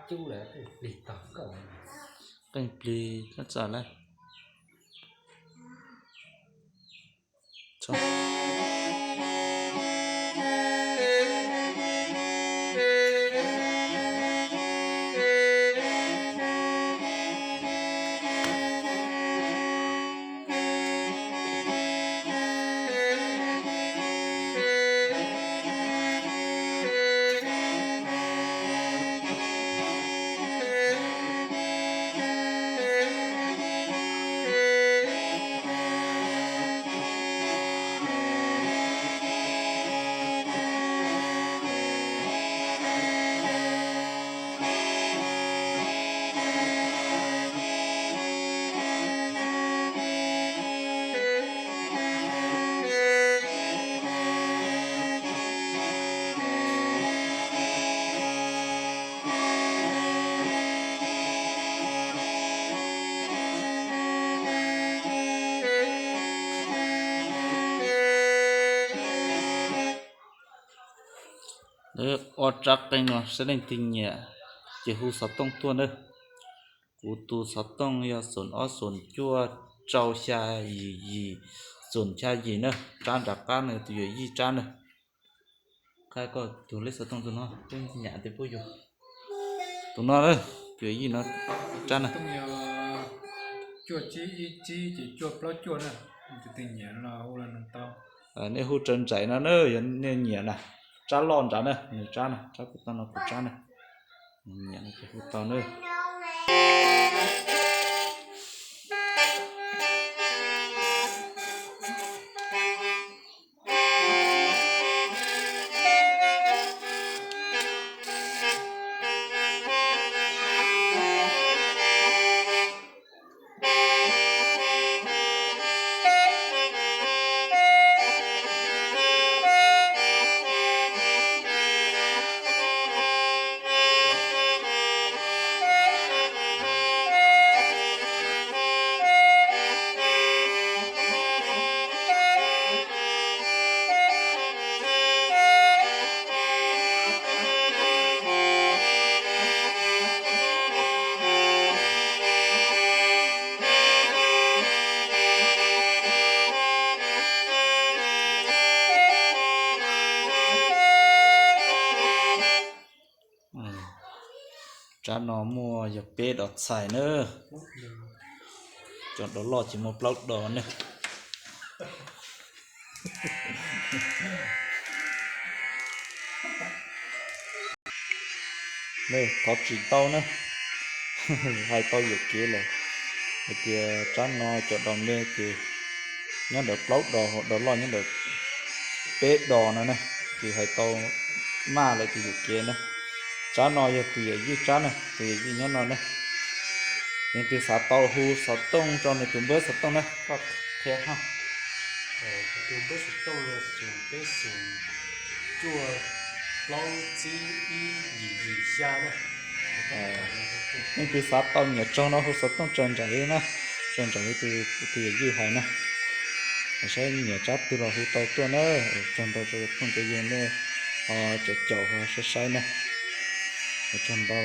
Qeej plig txawj lawm. Ua rab qeej no saib leej twg nyiam ces hu xov tooj tuaj na. Kuv tus xov tooj yog xoom ob xoom cuaj rau xya yim yim xoom xya yim na. Rab nram qab no tus yawm yij rab na. Qab koj tus lej xov tooj tus no, peb nyam tes puab yug. Tus no na, tus yawm yij no rab na. Nej hu tsaws nraim no na, yog nej nyiam na. Rab loj nrad na, nws rab na, rab kuv tau no kuv rab na. Nyiam no ces hu tau na. Rab no muaj yog peb dos txhais na. Cov dos loj ces muaj plaub dos ne. Thov tsis tau na, hais tau yuam kev lawm. Hais tias rab no cov dos me ces nyob ntawm plaub dos, hos dos loj nyob ntawm peb dos no na, ces hais tau maj lawm tus yuam kev na. Rab no yog tus yawm yij rab na, tus yawm yij nyob no na. Leej twg xav tau hu xov tooj rau nws tus npawb xov tooj na, koj qhia hab. Tus npawb xov tooj yog xoom peb xoom cuaj plaub tsib ib yim yim xya na. Leej twg xav tau nyiam tsaug no hu xov tooj tsaws nraim li na, tsaws nraim li tus yawm yij hais na. Saib nyiam rab twg los hu tau tuaj na. Tsaug ntau rau phooj cov ywg nej ho caum caum ho saib saib na. Tsaug ntau.